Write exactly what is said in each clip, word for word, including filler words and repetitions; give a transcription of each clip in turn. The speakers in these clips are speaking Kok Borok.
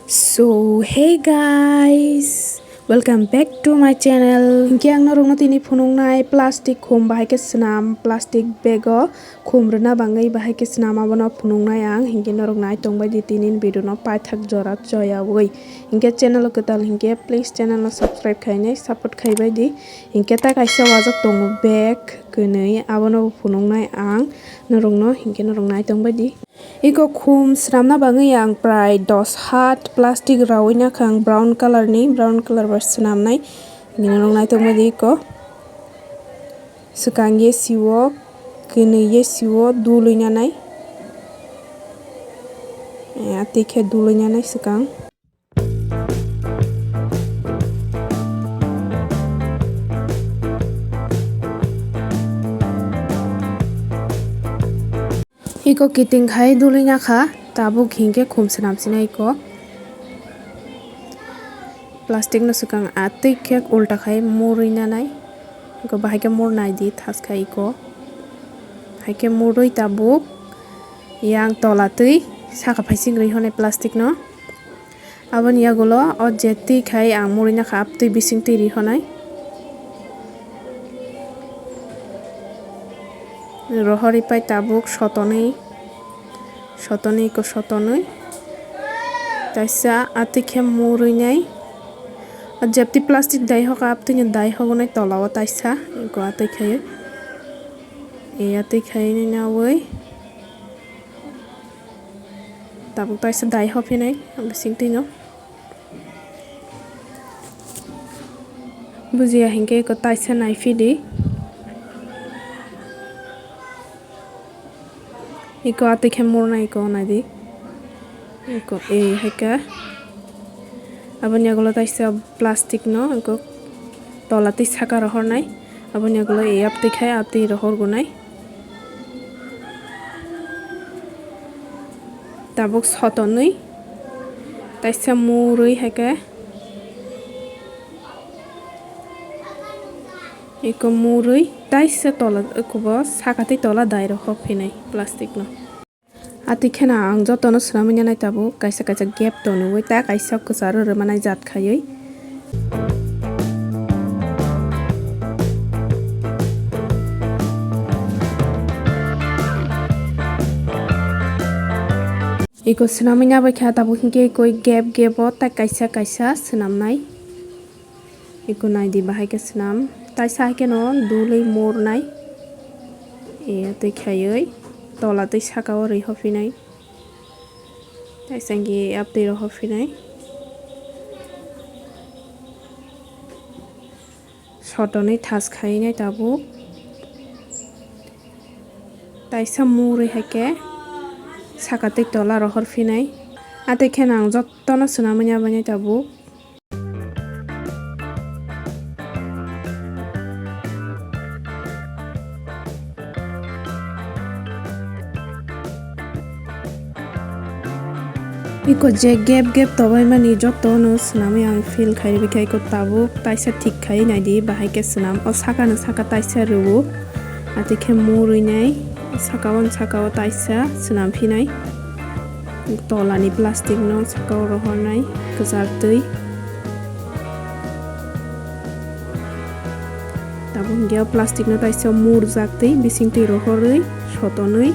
So, hey guys, welcome back to my channel. Hinkhe ang norokno tini phunuknai plastic khum bahai khe swnam, plastic bag o khum rwna bagwi bahai khe swnam, abono phunuknai ang. Hinkhe norok nai tongbai di tini video no paithak jora choyawi. Hinkhe channel o kwtal hinkhe please channel no subscribe khainai support khaibai di. Hinkhe ta kaisa wajak tongo bag kwnwi, abono phunuknai ang norokno, hinkhe norok nai tongbai di. Iko khum swnamna bagwi ang prai dos hat plastic rawi nakha ang brown colour ni, brown colour bai swnamnai. Bini ulo naitokmani iko swkang ye siwo, kwnwi ye siwo dului nanai. Eh, atwi khe dului nanai swkang. Iko kiting khai dului nakha, tabuk hinkhe khum swnam sinai iko. Plastic no swkang atwi khe ulta khai murwi nanai. Iko bahai khe mur nai di thas khai iko. Hai khe murwi tabuk yang tola twi saka phaising rwi honai plastic no. Aboni yagulo o je twi khai ang murina kha, abtwi bising twi rihonai. Rohorwi pai tabuk sotonwi, sotonwi ko sotonwi. Taisa atwi khe murwi nai. O jepti plastic dai hoka, abtwi no dai hogonai tola o taisa, ko atwi khai. E atwi khai nai nawi. Tabuk taisa dai hophinai bising twino. Bujiya hinkhe eko taisa naiphidi. Eko atwi khe murna eko naidi. Eko e haikhe. Aboni yagulo taisa plastic no eko tola twi saka rohornai. Aboni yagulo e abtwi khai abtwi rohorgonai. Tabuk sotonwi taisa murwi haikhe, eko murwi taisa tola, eko bo saka tei tola dai rok hophinai plastic no. Atwi kheno ang jotono swnamwi nanai tabuk, kaisa kaisa gap tonwi ta kaisa kwcharo rwmanai jat khaiwi. Eko swnamwi nabai kha tabuk hinkhe koi gap gap o ta kaisa kaisa swnamnai. Eko naidi bahai khe swnam. Taisa hai kheno dului murnai. E, twi khaiwi tola tei saka o rwi hophinai. Taisa hinkhe abtwi rw hophinai. Sotonwi thas khainai tabuk. Taisa murwi hai khe saka tei tola rohor phinai. Atwi kheno ang jotono swnamwi nabainai tabuk. Iko je gap gap tobaimani jotono swnamwi ang fill khai rwkha, iko tabuk taisa thik khai naidi, bahai khe swnam. O sakano saka taisa rwo, atwi khe murwi nai, saka o saka o taisa swnam phinai. Tolani plastic no saka o rohornai kwchar twi. Tabuk hinkhe o plastic no taisa murjak twi bising twi rohorwi sotonwi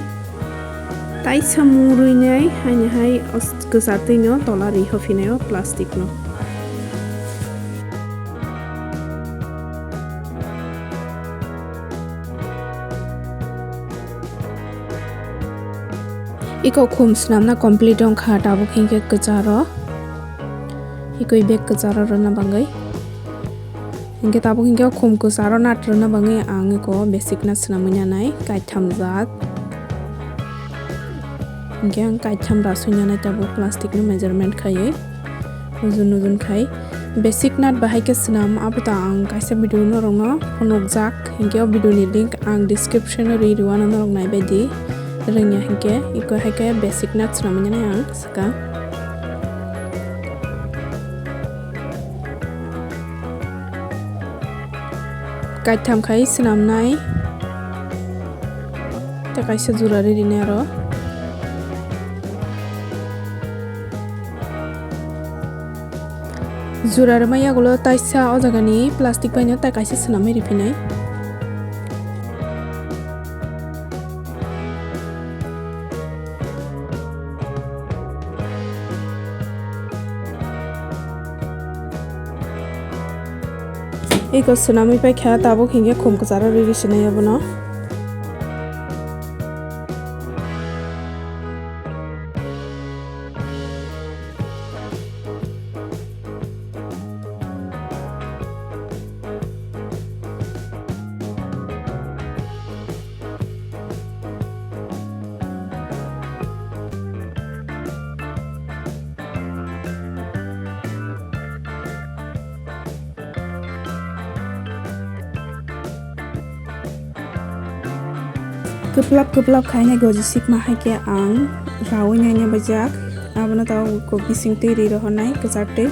taisa murwi nai haini hai kwchar twi no tola rihophinai o plastic no. Iko khum swnamna complete wngkha, tabuk hinkhe kwcharo, hikoi bag kwcharo rwna bagwi. Hinkhe tabuk hinkhe khum kwcharo nat rwna bagwi ang iko basic nat swnamwi nanai kaitham jat. Hinkhe ang kaitham rasui nanai tabuk plastic no measurement khaiwi. Nujun nujun khai basic nat bahai khe swnam, abo ta ang kaisa video norokno phunukjak, hinkhe o video ni link ang description o ri rwano norok naibaidi rwngya hinkhe, iko hai khe basic nat swnamwi nani ang swkang. Kaitham khai swnamnai. Tei kaisa jura ri rinai aro. Jura rwmai yagulo taisa o jagani plastic baino tai kaisa swnamwi riphinai. Eko swnamwi paikha, tabuk hinkhe khum kwcharo riri swnai abono. Kwplap kwplap khainai goji sikma hai khe ang raui naina baijak. Abono tabuk bising twi ri rohornai kwchar twi.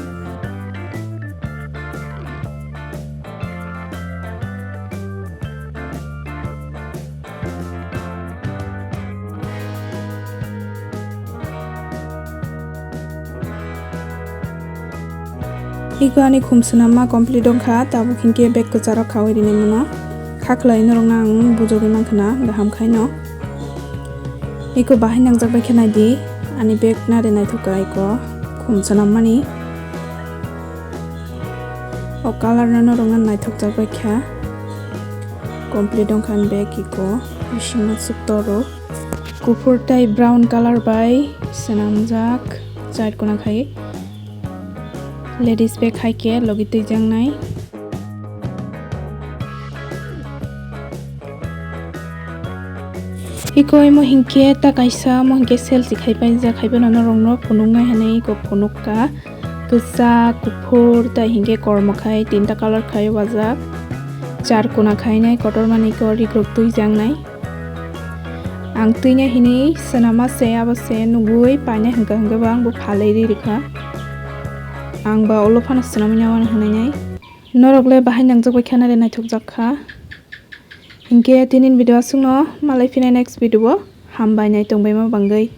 Iko ani khum swnamma complete wngkha, tabuk hinkhe bag kwcharo khaui rinai mano. Kha khwlai norokno ang bujogwi mankha na, kaham khaino. Iko bahai nangjak bai khe naidi, ani bag nare naithok kha iko khum swnammani. O colour no norokno naithokjak bai kha. Complete wngkha ani bag iko, bisingno suk toro. Kuphur tei brown colour bai swnamjak, char kona khai. Ladies bag hai khe logi twijaknai. Iko imo hinkhe ta kaisa, omo hinkhe sale si khai paijak, hai phano norokno phunuknai hinwi iko phunukha. Kwchak, kuphur, tai hinkhe kormo khai tinta colour khai wajak. Char kona khainai kotormani iko rikrok twijaknai. Ang twina hinwi swnama se, abo se nugwi paina hwnkha hwnkhe bo ang bo phalwi ri rwkha. Ang ba ulo phano swnamwi nai hwnwi nai. Norok le bahai nangjak bai kha nare naithokjak kha. Hinkhe tinin video aswkno, malai phinai next video o, hambai nai tongbaima bangwi.